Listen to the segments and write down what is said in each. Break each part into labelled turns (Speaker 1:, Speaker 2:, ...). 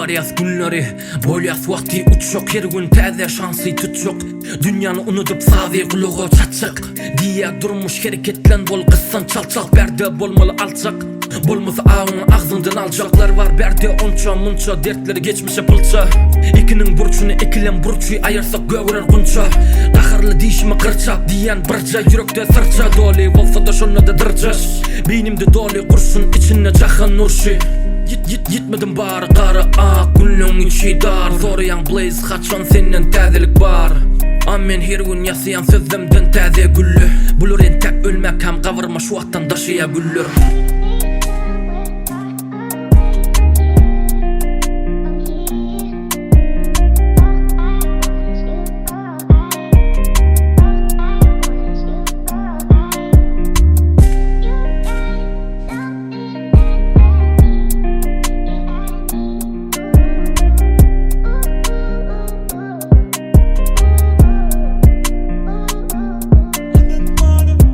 Speaker 1: barýas günleri Bolýas wagty uçjak her gün täze şansy tutjak Dünýäni unudyp sazy gulaga çatjak Diýýär durmuş hereketlen bol gyssan çalt çalt bärde bolmaly alçak Bolmasa awyňy agzyňdan aljaklar bar bärde onça munça dertleri geçmişe pylça Ekiniň burçuny ekilen burçy aýyrsak gögerer gunça Gaharly dişimi gyrçap diýýän birje ýürekde syrça doly bolsada şonda-da dyrjaş Beýnimde doly gurşun içinde jahan urşy Ýit ýit ýitmedim bary gara ak günleň içi dar Soraýaň Blaze haçan senden täzelik bar A men her gün ýasaýan sözlemden täze gülle Bular entäk ölmäkäm gabyrma şu wagtdan daşaýa güller.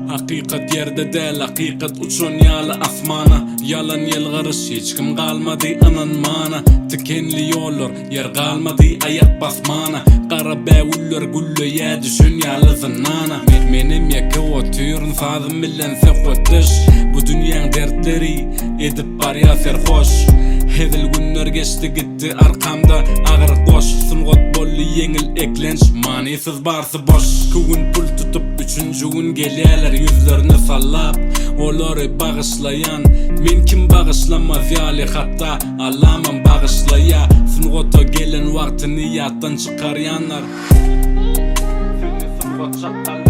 Speaker 2: Hakykat ýerde däl, hakykat uçan ýaly asmana Ýalan ýylgyryş, hiç kim galmady ynanmana Tikenli ýollar, Ýer galmady aýak basmana Gara bägüller gülleýä düşen ýaly zyndana Menem ýeke otyryn sazym bilen söhbetdeş Bu dünýäň dertleri edip barýa serhoş Hezil günler geçdi gitdi arkamda agyr goş Sungat boldy ýeňil eklenç manysyz barsy boş Iki gün pul tutup üçünji gün gelýäler ýüzlerini sallap Olary bagyşlaýan men kim bagyşlamaz ýaly hatda Allamam bagyşlaýa sungata gelen wagtyny ýatdan çykarýanlar. Sizi sungat çakganlar.